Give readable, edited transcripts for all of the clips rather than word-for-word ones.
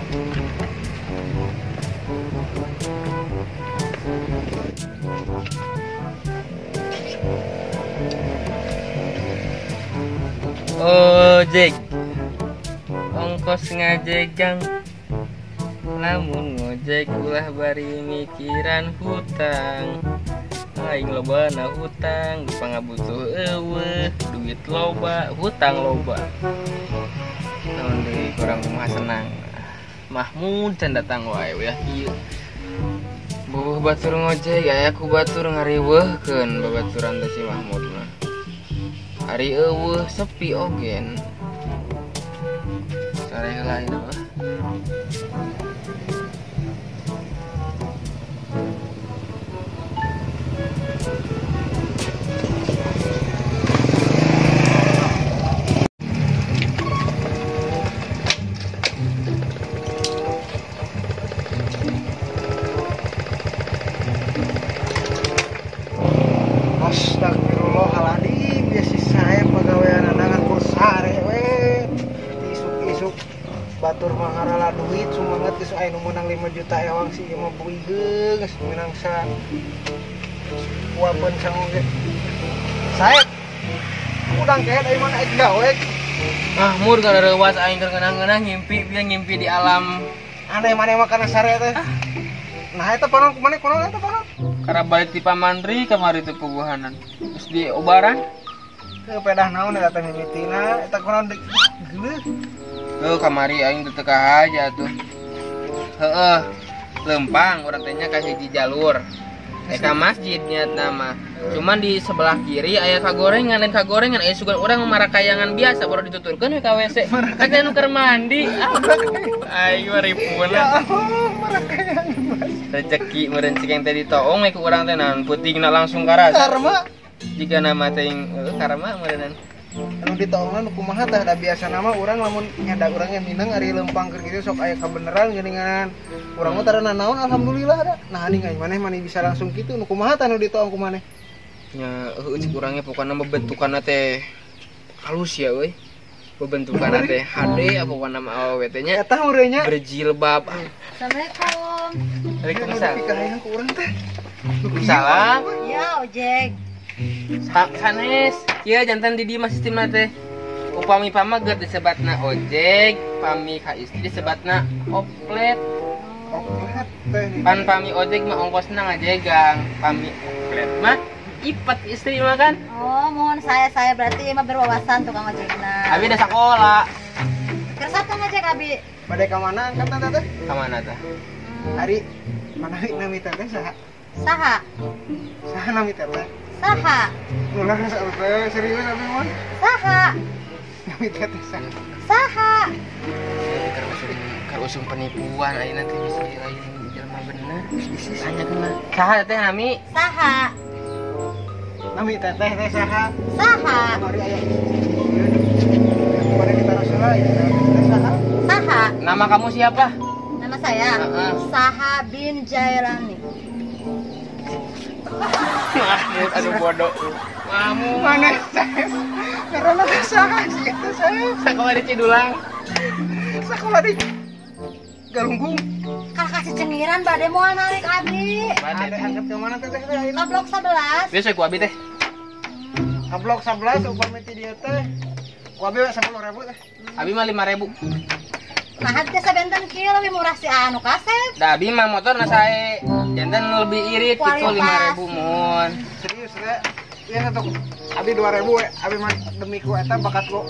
Ojek ongkos ngajegang lamun ngojek ulah bari mikiran hutang aing loba na hutang pangabutuh eueuh duit loba hutang loba naon deui kurang kumaha senang Mahmud can datang wae we kieu bubuh batur ngojek aya ku batur ngariweuhkeun babaturan teh si Mahmud mah. Ari eueuh sepi ogen. Sare heula ieu mah. Astagfirullahaladzim, ya si saya pegawaian anangan kursare we. Isuk-isuk batur mangarala duit sumanget geus aya nu meunang 5 juta ewang si ieu mah buigeung geus meunang sa kuapeun sangu ge. Saep. Udang kayak dari mana aing gawe. Mahmud gareuwas aing keur ngeunah-ngeunah ngimpi bieu ngimpi di alam. Aneh maneh mah kana sare teh. Nah eta panon kumaha kunaon eta panon? Karena balik di Pamandri kamari teh puguhanan. Terus di obaran ke pedah naon eta teh mimitina eta kunaon geuleuh. Heuh kamari aing teu teu aja tuh. Heueuh lempang urang teh nya ka hiji jalur. Ka masjid niatna mah. Cuman di sebelah kiri aya kagorengan, lain kagorengan aya sugan urang marakayangan biasa baru dituturkeun we ka WC. Teh nu keur mandi. Aing mah ripueun. Ya Allah, marakayangan. Rezeki meureun cik yang tadi toong we ku urang teh naon peutingna langsung karasa. Karma. Jika nama teh karma meureunnan. Anu ditoongna nu kumaha tah da biasana mah urang lamun nyada urang ge mineng ari lempang keur kitu sok aya kabeneran geuningan. Urang mah tara nanaon alhamdulillah da. Nah aning aing maneh mani bisa langsung kitu nu kumaha tah nu ditoong ku maneh? Nya heueuh cik urangnya pokona bentukanna teh halus ya euy. Bentukanna teh hade pokona mah awewe teh nya. Eta meureun nya berjilbab. Assalamualaikum. Waalaikumsalam. Kahayang ku urang teh. Salah. Ya ojek. Sanes, ieu jantan di dieu mah sistemna teh. Upami pamaget disebatna ojek, pami ka istri disebatna oplet. Oplet teh. Pan pami ojek mah ongkosna ngajegang, pami oplet mah ipet istri mah kan. Oh, mohon saya berarti mah berwawasan tukang ojekna. Abi da sakola. Kersa tukang ojek abi. Bade ka mana angkatan teh? Ka mana teh? Ari mana nami teh saha? Saha? Saha nami teh? Saha. Ulah teh serius abi mah. Saha. Nami teh saha. Saha. Keur usum penipuan ayeuna teh bisa lain jelema bener. Tanya kumaha. Saha teh nami? Saha. Nami teteh teh saha? Saha. Mari aya. Pada kita rasalah ya teh saha? Saha. Nama kamu siapa? Nama saya Saha bin Jailani. Mahmud aduh bodoh. Mahmud mana saya? Karena saha sih itu saya. Sekolah di Cidulang. Sekolah di Galunggung. Kalau kasih cengiran bade moal narik abi. Bade angkat ke mana teteh teh ayeuna? Ka blok 11. Biasa ku abi teh. Ka blok 11 upami ti dieu teh. Ku abi we 10.000 teh. Abi mah 5.000. Nah, teh sabenten kieu lebih murah si anu kasep. Da abi mah motor na sae. Janten lebih irit kitu 5.000 mun. Serius teh. Ieu satu abi 2.000 we. Abi mah demi ku eta bakat ku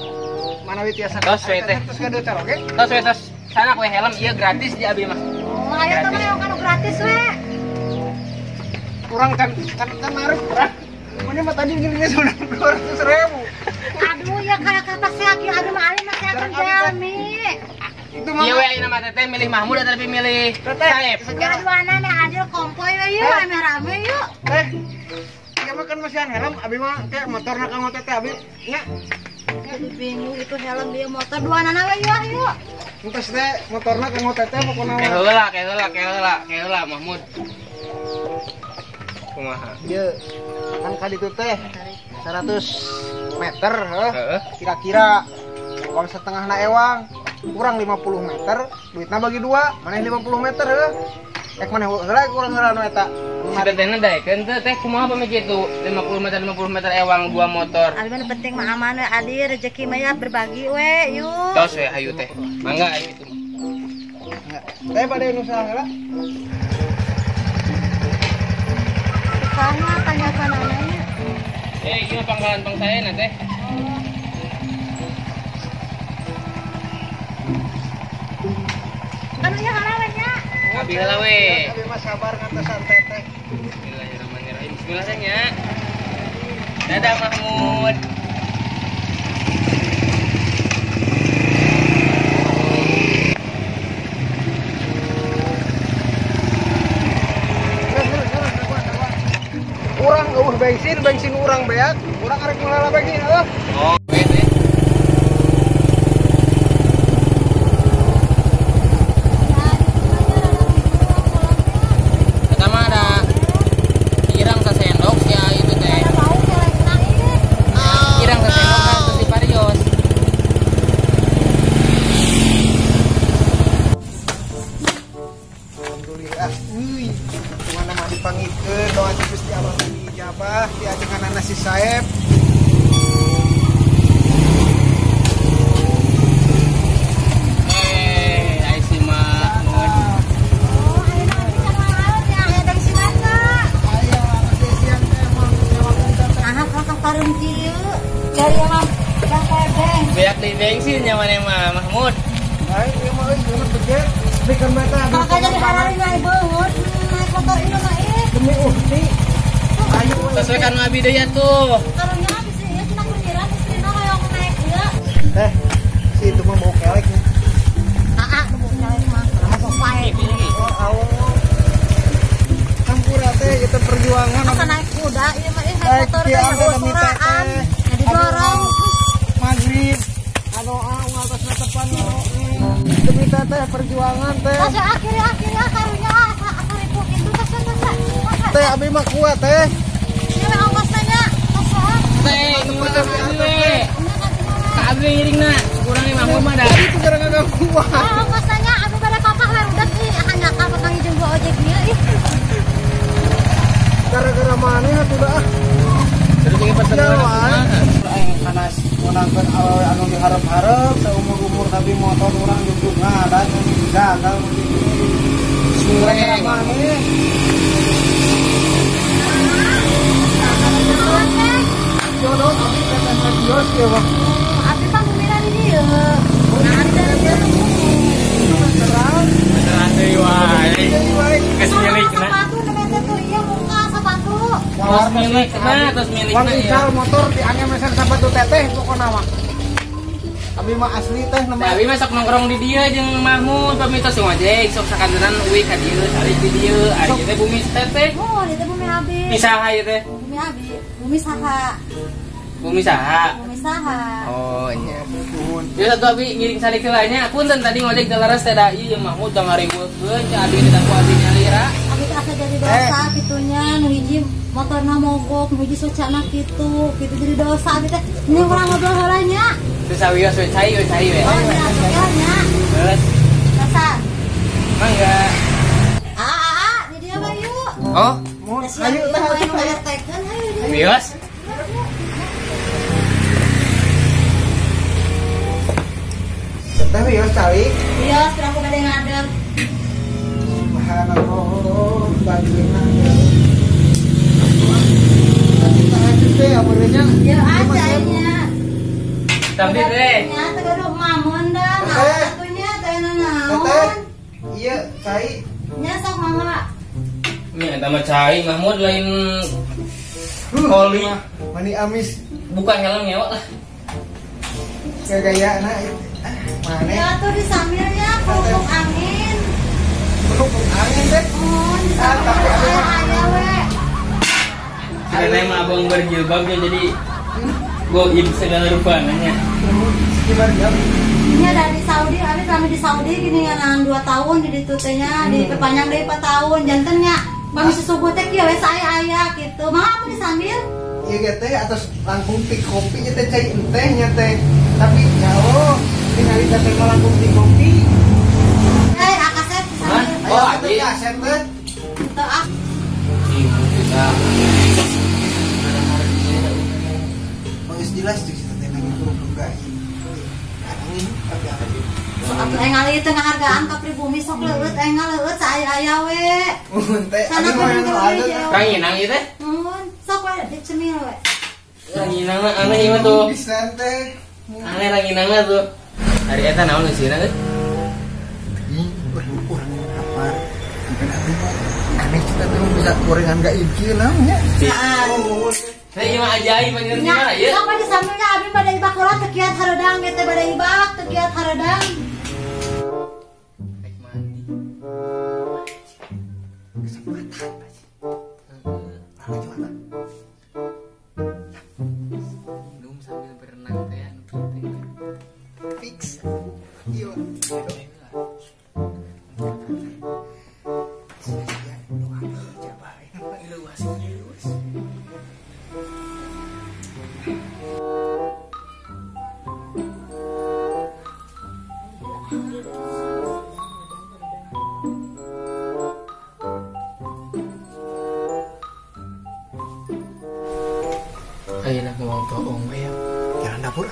manawi tiasa. Tos we teh. Terus gaduh cara oge. Tos we tos. Sana kue helm iya gratis di abi mah. Oh, ayo teman yang kan gratis we. Kurang kan kan narik kurang. Mana mah tadi gini sudah 200.000. Aduh ya kayak kata si Aki aduh mah ali mah saya kan jalmi. Itu mah. Iya we ayeuna mah teteh milih Mahmud atau lebih milih Saep. Sekarang duana meh adil kompoy we yuk rame-rame yuk. Teh. Ieu mah kan masihan helm abi mah kayak motorna kanggo teteh abi nya. Bingung itu helm dia motor duana we yuk yuk. Entos teh motorna kanggo teteh pokona. Keheula Mahmud. Kumaha? Ieu kan ka ditu teh 100 meter heuh. Kira-kira uang setengah na ewang. Urang 50 meter, duitna bagi dua, maneh 50 meter heuh. Ek maneh heula urang heula nu eta. Si tetehna daekeun teu teh kumaha pami kitu 50 meter 50 meter ewang dua motor. Abi mah penting mah aman we adi rezeki mah ya berbagi we yuk. Tos we hayu teh. Mangga ayo itu. Teh bade nu salah heula. Sana tanyakanananya. Eh, ieu pangkalan pang saya na teh. Anu nya heula we nya. Abi heula we. Abi mah sabar ngantosan teteh. Bismillahirrahmanirrahim. Bismillah teh nya. Dadah Mahmud. Urang eueuh bensin, bensin urang beak, urang arek meulala bensin heuh. Oh, we teh. Eta mah ada irang sasendok sia itu teh. Ada bau kelekna ieu. Irang sasendok kan terus diparios. Alhamdulillah. Euy, kumaha mah dipangikeun doa ti Gusti Allah diijabah diajenganana si Saep. Eh, ai si Mahmud. Oh, ayeuna abi can laut nya aya bensinan teh. Aya siang teh mah nyewakeun teteh. Nah, kok pareum kieu. Dari emang bang tebeng. Beak di bensin nya maneh mah Mahmud. Baik, ieu mah euy geus gede. Bikeun mata Kalau jadi hararinya beungeut naik motor ini mah ih. Demi uhti. Ayo Sesuai kan abi deui atuh. Karunya bisa ieu cenah kunyiran istrina hoyong naik ieu. Teh, si itu mah bau kelek nya. Aa, nu bau kelek mah sok wae. Oh, Allah. Hampura teh ieu perjuangan. Asa naik kuda ieu mah ih naik motor teh uraan. Jadi dorong. Maghrib. Anu ah unggal tos netepan demi teteh perjuangan teh. Asa akhir-akhir karunya asa ribu kitu asa asa. Teh abi mah kuat teh. Ieu we ongkosna nya. Asa. Teh, we. Ka abi ngiringna, kurang Mahmud mah da. Itu gara-gara kuat. Oh, ongkosna nya abi bade papah we rudet ih hanjakal papanggih jeung gua ojek ieu ih. Gara-gara maneh atuh dah. Terus jeung pertemuan kumaha? Aing panas menangkeun awewe anu diharep-harep saumur-umur tapi motor urang jugjug ngadan gagal gara-gara maneh. Jodoh abi teteh kios ieu mah. Abi mah bumina di dieu. Nah, abi dari dieu beneran. Beneran deui wae. Geus milikna. Sepatu teh tuh ieu muka sepatu. Terus milikna, terus milikna. Wang ical motor diange meser sepatu teteh pokona mah. Abi mah asli teh nama. Abi mah sok nongkrong di dieu jeung Mahmud pamita sok ngojek sok sakantenan uih ka dieu salik di dieu ari teh bumi teteh. Oh, di teh bumi abi. Bumi saha ieu teh? Bumi abi. Bumi saha. Bumi saha? Bumi saha. Oh, nya. Ieu satu abi ngiring salik heula nya. Punten tadi ngojek teh leres teh da ieu Mahmud da ngariweukeun ca abi teh ku abi nyalira. Abi teh asa jadi dosa kitunya nu hiji motorna mogok, nu hiji socana kitu, kitu jadi dosa abi teh. Ini urang ngobrol heula nya. Terus awios we cai we cai we. Oh iya, nya. Terus. Dosa. Mangga. Ah, di dieu mah yuk. Oh, ayo teh ayo RT-keun ayo dieu. Wios. Teh wios calik. Wios, kurang bade ngadeg. Subhanallah, bagina. Kita lanjut teh aweurnya. Ya aja nya. Tapi teh. Nya teh gaduh mamon dah, naon atuh nya teh naon. Teh. Ieu cai. Nya sok mangga. Nya eta mah cai Mahmud lain koli. Mani amis. Buka helm ngewa lah. Gaya-gayana mana? Ya tuh disambilnya kerupuk angin. Kerupuk angin teh. Oh, disambil aya we. Karena emang abang berjilbab ya jadi goib segala rupa nanya. Gimana? Ini dari Saudi, habis selama di Saudi gini kan 2 tahun di ditu teh nya diperpanjang deui 4 tahun jantennya. Bang susubuh teh kieu we saaya-aya gitu. Mah atuh disambil. Ieu ge teh atos langkung ti kopi nya teh cai enteh nya teh. Tapi jauh. Ningali teh malangkung di kopi. Eh, akasep pisan. Oh, abi. Asep teh. Teu ah. Kita. Geus jelas cek si teh nang kerudung gaib. Angin tapi apa sih? Sok atuh engal ieu teh ngahargaan ka pribumi sok leueut engal leueut saaya-aya we. Mun teh Sana abi mah kan anu Ranginang ieu teh. Mun sok we dicemil we. Ranginang aneh ieu mah tuh. Pisan teh. Aneh ranginangna tuh. Ari eta naon eusina teh? Ih, urang apa? Bukan abi mah aneh kita teh bisa gorengan gaib kieu naon nya. Heeh. Teh ieu mah ajaib anjeun mah ieu. Sok we disambilnya abi bade ibak heula teu kiat hareudang ge teh bade ibak teu kiat hareudang. Rek mandi. Kesempatan pasti. Lalu jualan. Minum sambil berenang teh anu kitu. Fix. Iya. Doa ijabah. Luas luas. Ayeuna ngomong toong we ya. Jalan dapur.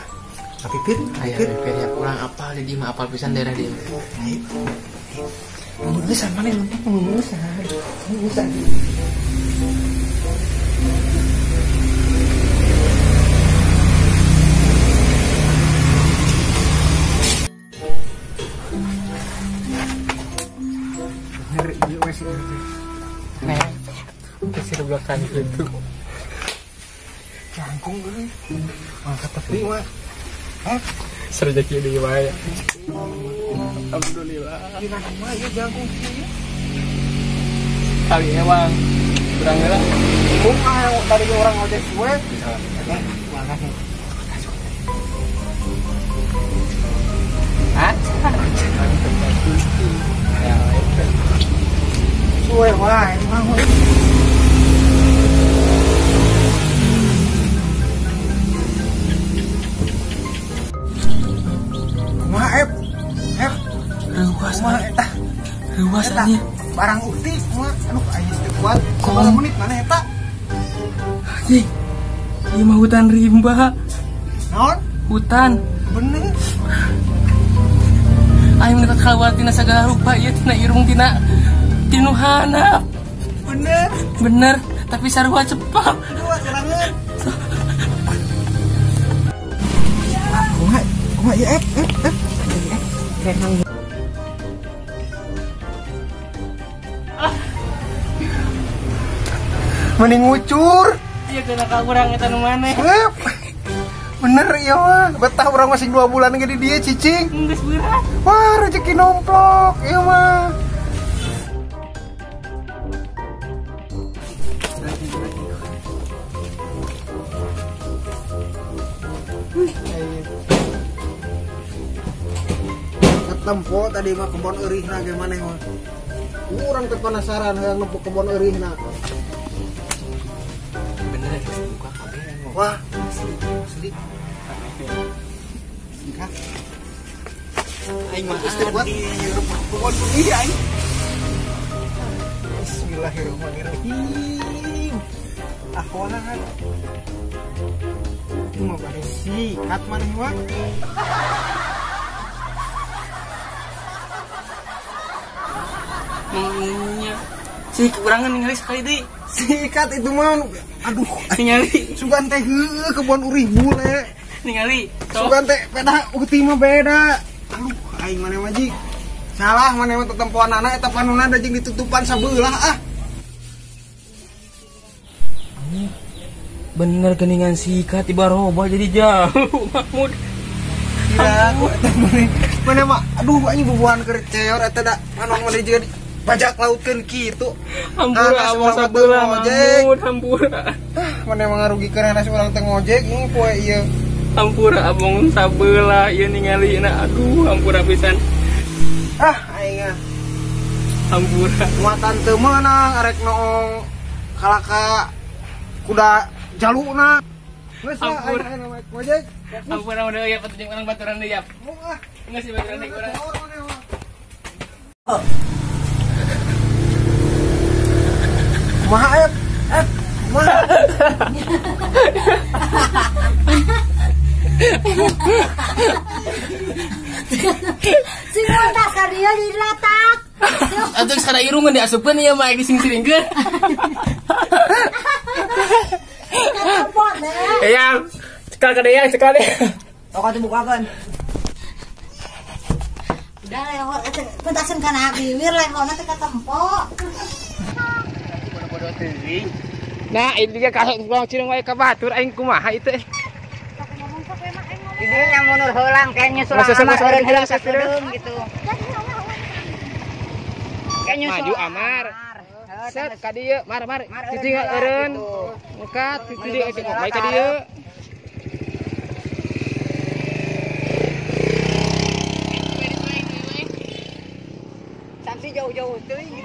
Pipir, Aya pipir ya kurang apal di mah apal pisan daerah dieu. Ayo. Lulusan mana lulusan? Lulusan. Bener ieu wes ieu teh. Nah, kasir belakang gitu. Jangkung euy. Mangkat tepi mah. Serejeki deui wae. Alhamdulillah. Dina kumaha ieu jangkung kieu? Kali ewang. Kurang heula. Kumaha tadi orang ojek suwe. Makasih. Aca. Ya, Suwe wae emang. Kumaha Ep? Ep. Reuas Kumaha eta? Reuas Eta anjing. barang utik kumaha? Aduh aing teu kuat. Sabaraha menit mana eta? Anjing. Ieu mah hutan rimba. Naon? Hutan. Bener. Aing mah keluar tina sagala rupa ieu tina irung tina tinu hanap. Bener. Bener, tapi sarua cepak. Dua serangan. Kumaha? Kumaha ieu Ep? Ep, Ep. Mending ngucur. Iya kena ka urang eta nu maneh. Ep. Bener iya mah. Betah urang masih 2 bulan ge di dieu cicing. Geus berat. Wah, rezeki nomplok ieu mah. Ketempo tadi mah kebon eurihna ge maneh mah. Urang teh penasaran hayang nempo kebon eurihna. Bener geus buka kabeh emang. Wah, asli, asli. Kak. Aing mah Geus teu kuat kebon eurih aing. Bismillahirrahmanirrahim. Ahwan. Itu mah bade sikat maneh mah. Nya. Sih kurangan ningali sekali deui. Sikat itu mah aduh Ningali, sugan teh heueuh kebon urih bule. ningali. Sok. Sugan teh beda uti mah beda. Aduh aing maneh mah jig. Salah maneh mah tetempoanana eta panonna da jeung ditutupan sabeulah ah. Bener geningan sikat tiba roba jadi jauh Mahmud. Kira aku eta maneh. Maneh mah aduh aing bubuhan keur ceor eta da panon maneh jiga bajak lautkeun kitu. Hampura Anas abang urang teh sabelah ngojek. Mahmud, hampura. Ah, maneh mah ngarugikeun anas urang teh ngojek ini poe ieu. Hampura abang sabelah ieu ningalina aduh hampura pisan. Ah aing ah. Hampura. Muatan teu meunang arek noong kalaka kuda jaluna. Geus lah Hampura. aing aing ngojek. Hampura udah ya petunjuk orang baturan deui ya. Mau ah. Enggak sih baturan naik urang. Kumaha Ep? Ep, kumaha? Sing muntah ka dieu jadi latak. Atuh kana irungan diasupkeun ieu mah disingsiringkeun. Katempot deh. Eyang, cekal ka deyang, cekal deh. Tok atuh bukakeun. Udah leho pentasan kana bibir lehona teh katempo. Bodoh-bodoh teuing. Nah, ini dia kasih bang cireng wae ka batur aing kumaha itu. Di dieu nya mundur heulang kayak nyusul amar eureun heula sakedeung gitu. Kayak nyusul. Maju amar. Set ka dieu, mar mar. Cicing eureun. Muka cicing bae ka dieu. Samsi jauh-jauh teuing.